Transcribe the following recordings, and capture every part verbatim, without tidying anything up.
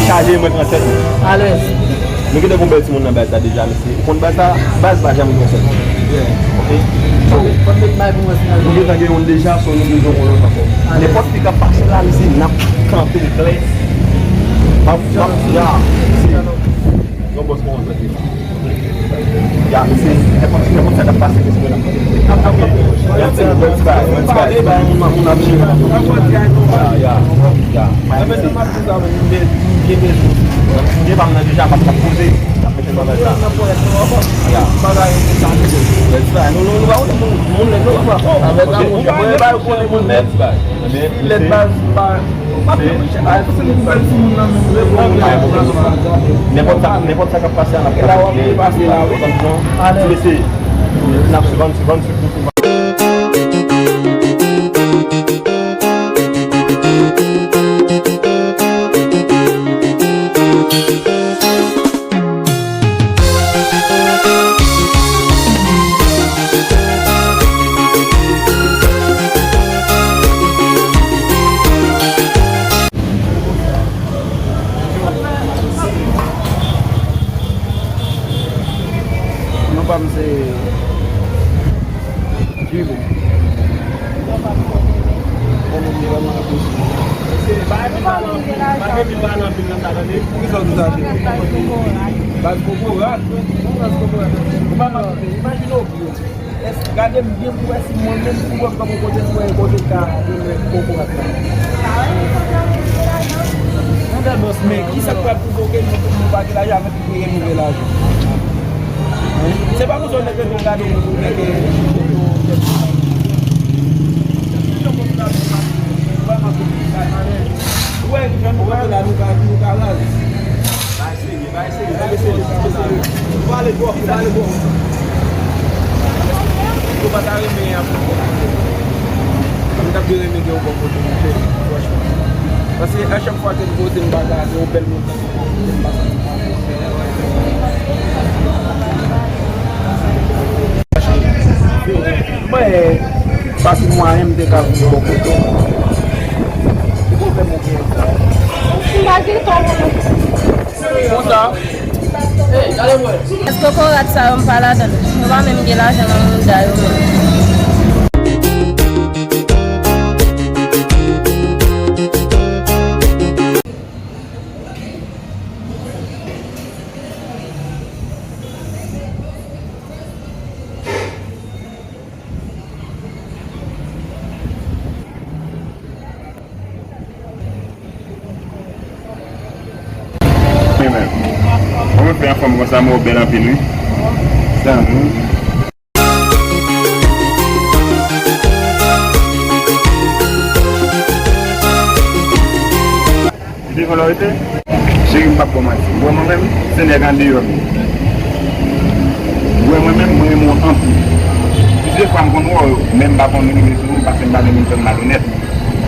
Chaje, mwen pran sèt. Alèz. Nou gentan gon bèl timoun nan baz la deja, mesye. Ou konn baz la, baz pa janm gen sèt. Ok? So, nou gentan gen youn deja, so nou bezwen yon lòt ankò. Alèz. Nenpòt fi k ap pase la, mesye, n ap kanpe l klè. M ap, m ap, ya, mesye. Yon bòs mwen, ya, mesye, nenpòt, nenpòt sa k ap pase, mesye, n ap kanpe. Let's go, let's go, let's go. Moun, moun ap jere. Ya, ya, ya. Gen pa m nan deja, pa m ap poze. N ap mete nan bagay sa. Ya. Let's go. Nou, nou, nou pa konnen moun, moun nèg yo pa. Avèk la, monchè, mwen pa yo konnen moun nèg. Let's go. Lèt baz pa. Nenpòt sa, nenpòt sa k ap pase a, n ap pase. Ti mesye, n ap vann, vann, vann. Non pa m se Vivo. Konnen m vrèman apresye. Bagay pil pa nan anpil, bagay pil pa nan anpil nan sa, tande. Poukisa w di sa, Vivo? Baz kokorat. Baz kokorat. Ou pa manke, imajine w byen. Èske, gade m byen pou wè si mwen menm, pou wè m kòman kote, pou wè kote ka kokorat la. Men kisa k pral pwouve ke nou, nou pa gen lajan avèk pou peye nouvo lajan? Se pa konsa nèg yo gade nou, nèg yo. Ou wè, jan nou kote la, nou ka, nou ka raz. Bay serye, bay serye, bay serye, bay serye. Ou pale twòp, ou pale twòp. Ou pa ta renmen ap. Mwen t ap byen renmen gen yon bò kote mwen, franchman. Paske a chak fwa ke m poze m bagay, se yon bèl montan. Mwen, pa sou mwayen m te ka vin bò kote w. Ki pwoblèm ou gen? M pa gen tan pou mwen. Konsa. Ey, gade mwen. Èske kokorat sa yo m pa ladan l? Yo pa menm gen lajan nan mouda yo menm. Wi, men. Kòman fè anfòm konsa, mwen bèl anpil, wi. Sa, wi. Devan lò rete. Cheri, m p ap ba w manti. Ou wè mwen menm, se nèg andeyò m ye. Ou wè mwen menm, mwen renmen w anpil. Plizyè fwa m konn wè w, men m pa konn rive sou ou, paske m pa renmen fè m malonèt.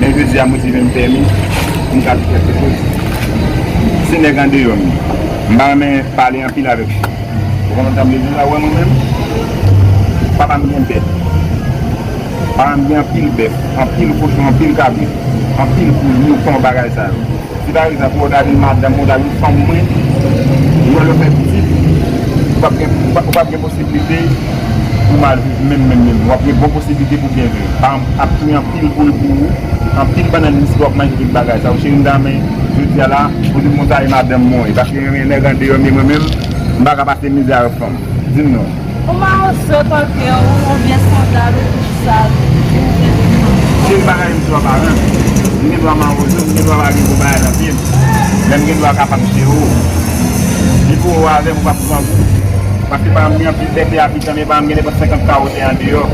Men jodi a, motive m pèmi pou m ka di kèlke choz. Se nèg andeyò m ye. M pa renmen pale anpil avèk fi. Ou konprann sa m vle di la? Ou wè mwen menm, papa m gen bèf. Papa m gen anpil bèf, anpil kochon, anpil kabrit, anpil poul, mouton, bagay sa yo. Si pa egzanp, ou ta vin madanm mwen, ou ta vin fanm mwen, ou wè lè w fè pitit, ou p ap gen, ou p ap, ou p ap gen posiblite pou w mal viv menm, menm, menm. W ap gen bon posiblite pou w byen viv. Pa egzanp, ap touye anpil poul pou ou, anpil bannann miski w ap manje, tout bagay sa yo. Cheri m ta renmen, jodi a la, pou di m konsa, e madanm mwen, e paske renmen nèg andeyò m ye mwen menm, m pa ka pase mizè avèk fanm. Di m non. Ou mawozo tanke w, ou byen sandal, ou bouch sal. Se yon bagay m sou aparans. M gen dwa mawozo, m gen dwa pa gen gwo bagay nan pye m. Men m gen dwa kapab jere w. Depi w avè m, ou p ap pran gou. Paske pa m gen anpil tèt e abitan, men pa m gen nenpòt senkant kawo tè andeyò.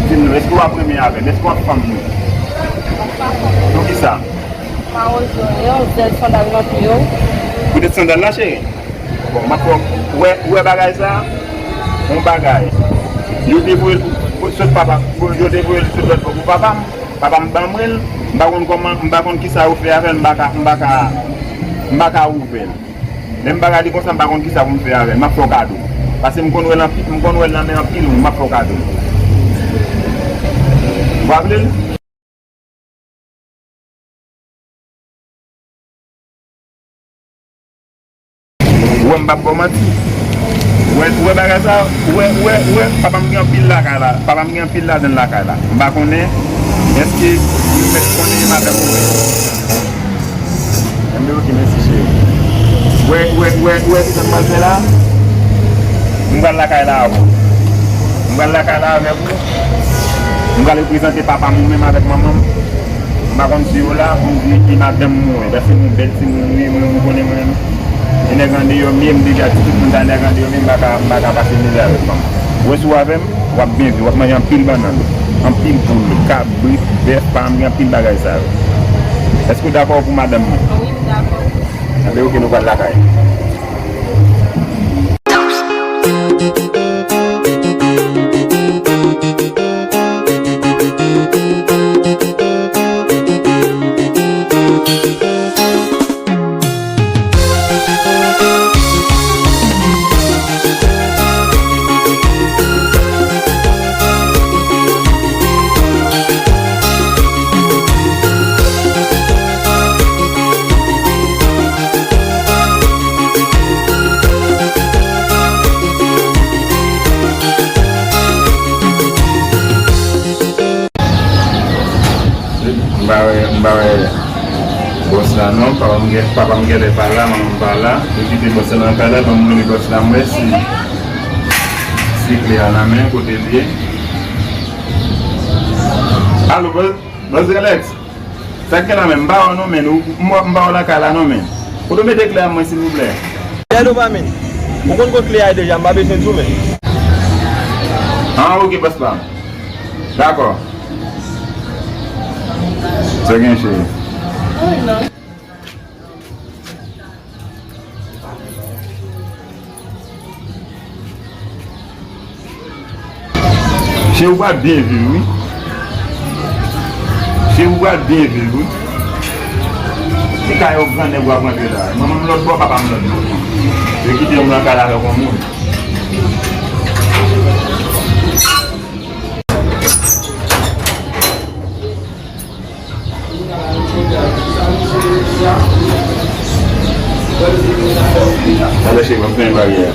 Di m non, èske w ap renmen avè m? Èske w ap fanm mwen? Poukisa? Mawozo, yon zèl sandal nan pye w. Poutèt sandal la, cheri? Bon, m ap fè w wè, ou wè bagay sa a? Yon bagay. Yo te voye l pou, sot papa, yo te voye l sot lòt bò pou papa m. Papa m ban mwen l. M pa konn kòman, m pa konn kisa yo fè avè l, m pa ka, m pa ka, m pa ka ouvè l. Lè m bagay li konsa, m pa konn kisa pou m fè avè l. M ap fè w kado. Paske m konn wè l anpi-, m konn wè l nan men anpil moun, m ap fè w kado. Ou pa vle l? Ou wè m p ap ba w manti. Ou wè, ou wè bagay sa, ou wè, ou wè, ou wè, papa m gen anpil lakay la, papa m gen anpil ladan l lakay la. M pa konnen, èske ou mèt konnen madanm ou wè? Enben, ok, mèsi, cheri. Ou wè, ou wè, ou wè, ou wè ki sa m pral fè la? M pral lakay la avè w. M pral lakay la avèk ou. M pral reprezante papa m ou menm avèk manman m. M pa konn si yo la pou m di ki madanm mwen, paske mwen bèl timoun wi, mwen, mwen konnen mwen. E nèg andeyò m ye, m deja di tout moun sa nèg andeyò m ye, m pa ka, m pa ka pase mizè avèk fanm. Ou wè si w avè m, w ap byen viv, w ap manje anpil bannann, anpil poul, kabrit, bèf, pa m gen anpil bagay sa yo. Èske w dakò pou madanm mwen? Wi, m dakò. Enben, ok, nou pral lakay. M pa wè, m pa wè bòs la non. Papa m gen, papa m genlè pa la, manman m pa la. Yo kite bòs la nan kay la, ban m rele bòs la, m wè si, si kle a nan men, kote l ye. Alo, bòs, bòs Alex? Sa k gen la menm? M pa wè w non, men. Ou, m, m pa wè w lakay la non, men. Kote w mete kle a mwen, silvouplè? Dè dopamin. Ou konn kot kle a ye deja, m pa bezwen di w, men. Ah, ok, bòs pa m. Dakò. Sa gen, cheri? Cheri, ou pral byen viv wi. Cheri, ou pral byen viv wi. Se kay yon grannèg w ap rantre la. Manman m lòt bò, papa m lòt bò. Yo kite m nan kay la avèk yon moun. Talè cheri, m ap fè yon baryè.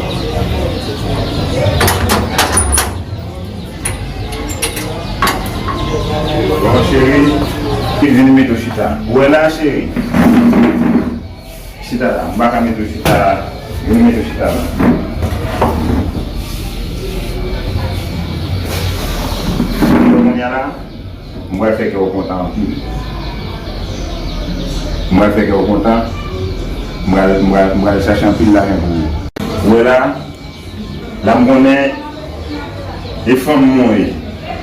Bon, cheri, ki vin mete w chita. Ou wè la, cheri? Chita la. M pa ka mete w chita la. Vin mete w chita la. Kounye a la, m pral fè kè w kontan anpil. M pral fè kè w kontan. M pral, m pral, m pral chache anpil lajan pou ou. Ou wè la, la m konnen e fanm mwen ye.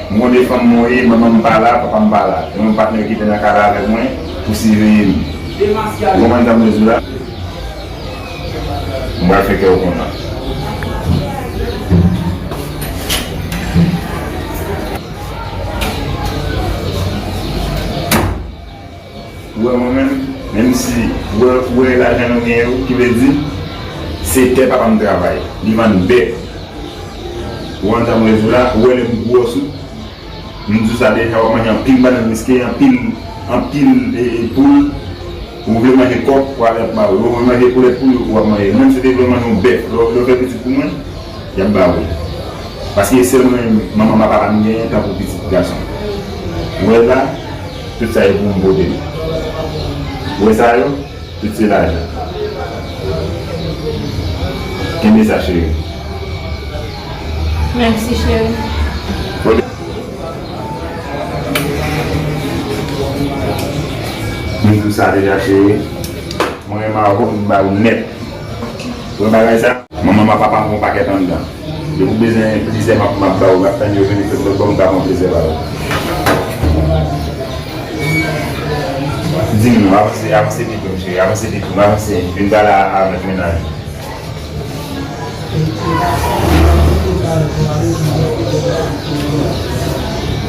M konnen e fanm mwen ye, manman m pa la, papa m pa la. E yon patnè ki te nan kay la avèk mwen pou siveye m. Ou konprann sa m vle di w la? M pral fè kè w kontan. Ou wè mwen menm, menm si ou wè, ou wè lajan nou gen yo, ki vle di, se tè papa m travay. Li vann bèf. Ou konprann sa m vle di w la? Ou wè lè m gwòs ou, m di w sa deja, w ap manje anpil bannann miske, anpil, anpil, e, e, poul. Ou vle manje kòk, w ap manje. Ou vle manje poulèt poul, w ap manje. Mwen, si te vle manje yon bèf, lè, lè w fè pitit pou mwen, y ap ba ou. Paske sèl mwen, manman m ak papa m genyen tankou pitit gason. Ou wè la, tout sa yo pou m pote l. Ou wè sa yo? Tout se lajan. Kenbe sa, cheri. Mèsi, cheri. M di w sa deja, cheri. Mwen renmen avè w, m ba ou nèt. Ou wè bagay sa? Manman m ak papa m gon pakèt anndan. Depi w bezwen plizyè m ap, m ap ba ou, m ap tann yo vini tout lòt bò, m ka pran plizyè ba ou. Di m non, avanse, avanse pito, cheri, avanse pito, avanse. Vin pale avèk mennaj ou.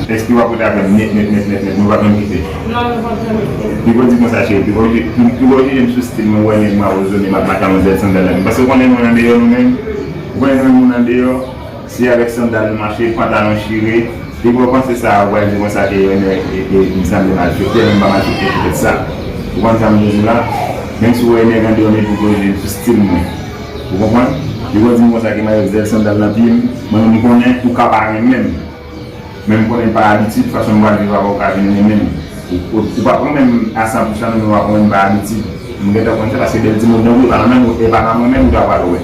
Èske w ap rete avè m nèt, nèt, nèt, nèt, nèt? Nou pa janm kite? Non, nou pa janm kite. Piko di konsa, cheri, piko, piko, piko jije m sou stil mwen, wè nèg mawozo, nèg m ap mache a manzè sandal la. Paske w konnen moun andeyò nou menm. Ou konnen nou menm moun andeyò, se avèk sandal nou mache, pantalon chire. Piko panse sa, ou pral di konsa ke yon nèg, e, e, m sanble malfektè, men m pa malfektè poutèt sa. Ou konn sa m vle di la? Menm si w wè nèg andeyò, men piko jije m sou stil mwen. Ou konprann? Li pral di m konsa ke Mario Zèl sandal nan pye m, mwen menm m konnen ou ka pa renmen m. Men m konnen pa abitid, fason m pral viv avè w ka vin renmen m. Ou, ou, ou pa pran menm a san pou san non, men w ap pran menm pa abitid. M gentan konn sa, paske bèl timoun nan, wi, e pa nan menm, e pa nan mwen menm ou ta pral wè.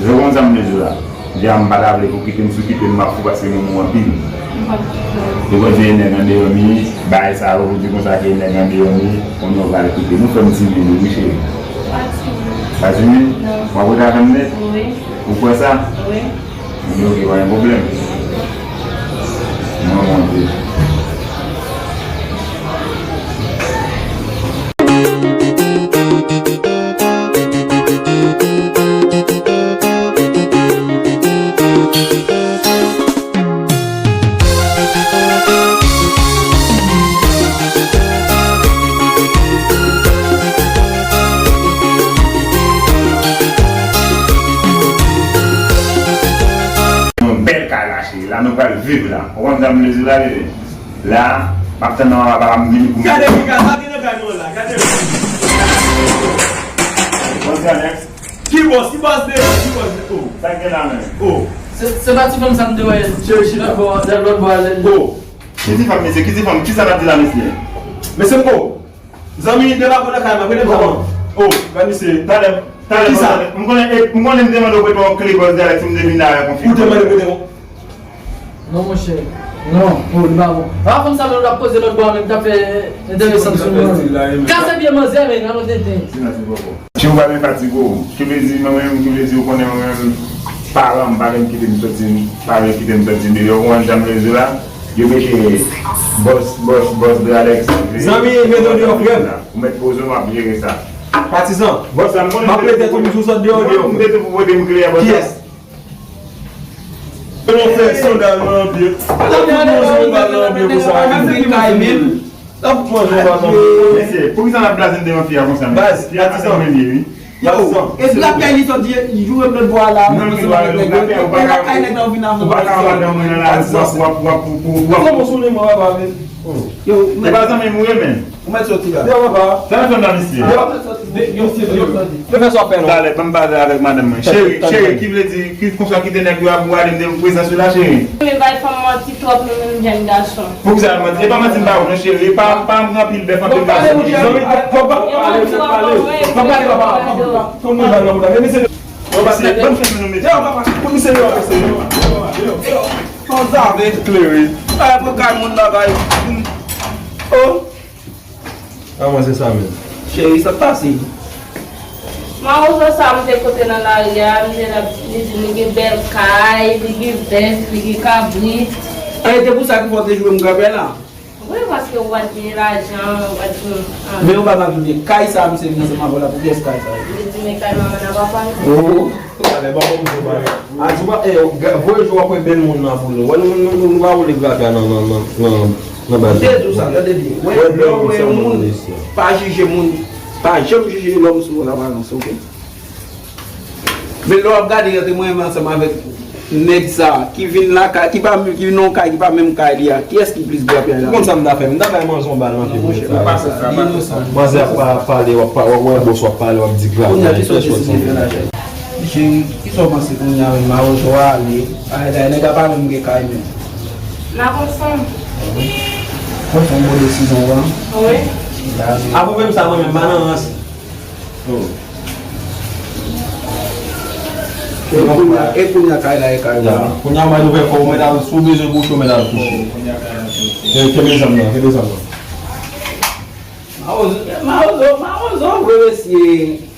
Ou konn sa m vle di w la? Deja m pa ta vle pou kite m, si w kite m, m ap fou paske m renmen w anpil. Li konn se nèg andeyò m ye, bagay sa yo, ou di konsa ke nèg andeyò m ye, kounye a w pral kite m. Ou fè m timiz wi, cheri. Pa timiz. Pa timiz? Non. W ap ret avè m nèt? Wi. Ou kwè sa? Wi. Ebyen, oke, pa gen pwoblèm. Mwen monte. Yon bèl kay la, cheri. La nou pral viv la. Ou konn sa m vle di w la, bebe? La, m ap tann manman papa m vini pou m. Gade piga, sa ki nan kay mwen la, gade. What's your next? Ki bòs, ki bòs de, ki bòs de, oh. Sa k gen la menm? Oh. Se, se pa ti fanm sa m te wè, cheri, lòt bò, lòt bò a lè. Oh. Ki ti fanm, mesye, ki ti fanm, kisa n ap di la, mesye? Mesye m, oh. Zanmi, debake nan kay mwen, rele m sa non. Oh, gad misye. Talè, talè, kisa? M konnen, e, m konnen m te mande w prete yon kle bòs de Alex, m te vin la avèk yon fi. Ou te mande prete yon? Non, monchè. Non, oh, li pa bon. Pa fanm sa menm l ap poze lòt bò a menm, t ap fè enteresan sou nou. Kase pye manzè, men, nan tenten. Silans, li poko. Tchou pa vin fatige w. Ki vle di, mwen menm, ki vle di, ou konnen mwen menm, paran m pa vin kite m soti, pa vin kite m soti deyò, ou konprann sa m vle di w la? Yo mete bòs, bòs, bòs de Alex. Zanmi, mete w deyò, frè m. Ou mèt poze w, m ap jere sa. Patizan, bòs la, m konnen m ap mete tout moun sou sòt deyò, deyò. M te tou pou pote m kle a, bòs la. Kiyès? Yo fè sandal nan pye. L ap fout manje yon bal nan pye konsa. L ap fout manje yon bal nan pye. Mesye, poukisa n ap blaze m devan fi a konsa menm? Baz, fi a pa menm ye, wi. Yo, e grapyay li sot di, joure m lòt bò a la, mwen ansanm avèk nèg yo, e lakay nèg la ou vin avè m. Ou pa ka anba mwen nan lari, w ap, w ap, w ap, w ap. Kòman sou li mwen, papa, men? Yo, se pa zanmi m ou ye, men. Ou mèt soti la. Yo, papa. Sa nan fè m la, mesye? Yo, yo, yo, yo, yo fè sa w fè, non? Talè, ban m pale avèk madanm mwen. Cheri, cheri, ki vle di, ki konsa kite nèg yo ap gade m de prezans yo la, cheri? Men bay fanm manti twòp, nou menm jèn gason. Poukisa l manti? E pa manti m ba ou non, cheri. E pa, pa anpil bèf, anpil gason. Fò pale, fò pale, papa. Fò pale, papa. Fò pale, papa. Ban m fè nou, mesye. Yo, papa. Pou misye yo, mesye. Yo, yo, yo. Anzave. Klere. Ay, pou kay moun la, bay. Oh. Ah, mwen se sa menm. Cheri, sa k pase? Mawozo sa m te kote nan lari a, m te la, li di li gen bèl kay, li gen bèf, li gen kabrit. Ah, e te pou sa ki fè w te joure m grapyay la? Wi, paske ou pa t gen lajan, ou pa t gen, ah. Men ou pa t ap joure kay sa, misye vin ansanm avè w la, pou kiyès kay sa ye? Li di men kay manman n a papa n. Oh. Talè, ban m di w bagay. A di w, eh, voye jou w ap wè bèl moun nan pou nou. Wè nou, nou, nou, nou pa woule grapyay nan, nan, nan, nan, nan baz la. M te di w sa, tande byen. Wè, lè w wè yon moun, pa jije moun, pa janm jije lòm sou aparans, oke? Men lè w ap gade, yo te mwen menm ansanm avèk nèg sa, ki vin lakay, ki pa, ki vin nan yon kay, ki pa menm kay li a. Kiyès ki plis grapyay la? Ou konn sa m ta fè? M ta bay manzè yon bal nan pye pou nèg sa. Ou pa fè sa, li inosan. Manzè ap pa-, pale, w ap pa-, w ap wè bòs w ap pale, w ap di grapyay. Kounye a, ki sòti sou nèg la, chè? Cheri, kisa w panse kounye a menm, mawozo a ale, ay, ay, nèg la pa menm gen kay menm. N ap ansanm. Bon, se yon bon desizyon w pran. Wi. Apre menm sa, mwen menm, m pa nan rans. Oh. E kounye a, e kounye a kay la, e kay ou. Ya, kounye a, mwen ouvè kò, mwen al, si w bezwen kouche, mwen al kouche. Kenbe zam nan, kenbe zam nan. Mawozo, mawozo, mawozo, vre mesye.